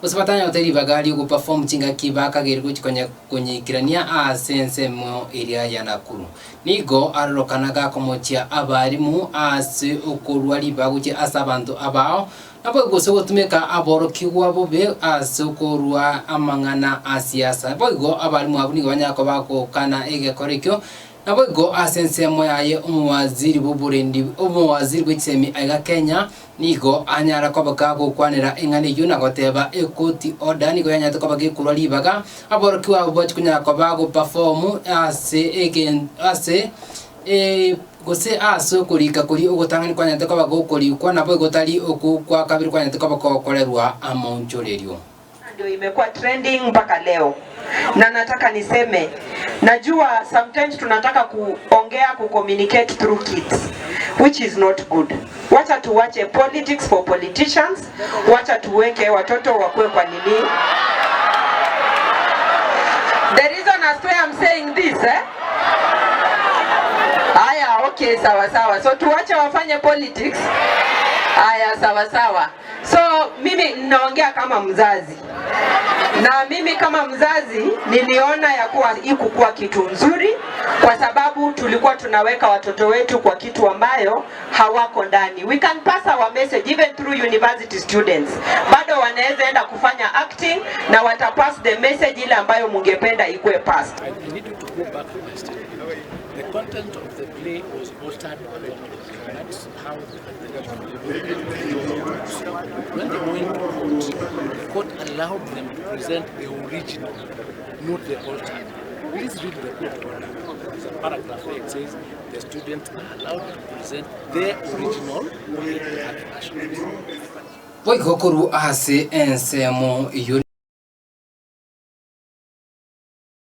Gose batanyarete ribaga ri'ogoperform chingaki bakageire gochia konya konyeikerania ase ensemo eria ya Nakuru. Nigo arorokana gakomochia abarimu ase okorua ribaga gochia ase abanto abao, naboigo gose gotumeka aborokigwa bobe ase okorua amang'ana a siasa. Boigo abarimu abwo nigo banyara koba gokana egekora ekio Naboigo ase ensemo yaye omowaziri bw'oborendi omowaziri bwe chisemi aiga Kenya nigo anyara koba gagokwanera eng'ana eyio na goteba ekoti order nigo yanyarete koba gekorwa ribaga aborokigwa abwo bachie konyara koba go perform ase egen ase gose ase okorika koria ogotang'ani kwanyarete koba gokorikwa naboigo tari okwo kwa kabere kwanyarete koba kogokorerwa amaonchorerio. Ndio imekuwa trending mpaka leo, na nataka niseme, najua sometimes tunataka kuongea ku communicate through kids which is not good. Wacha tuwache politics for politicians, wacha tuweke watoto wakue kwa nini. The reason as to why I'm saying this eh? Haya, okay, sawa sawa. So tuwache wafanye politics. Haya, sawa sawa. So mimi ninaongea kama mzazi, na mimi kama mzazi niliona ya kuwa ikukuwa kitu nzuri, kwa sababu tulikuwa tunaweka watoto wetu kwa kitu ambayo hawako ndani. We can pass our message even through university students, bado wanaweza enda kufanya acting na watapass the message ile ambayo mungependa ikuwe passed. I need you to go back to my statement. The content of the play was altered along the way. That's how the, the, When they went to court, the court allowed them to present the original, not the altered. Please read the court order. There's a paragraph there. It says the students are allowed to present their original play at nationals. Boigo korwa ase ensemo eyio.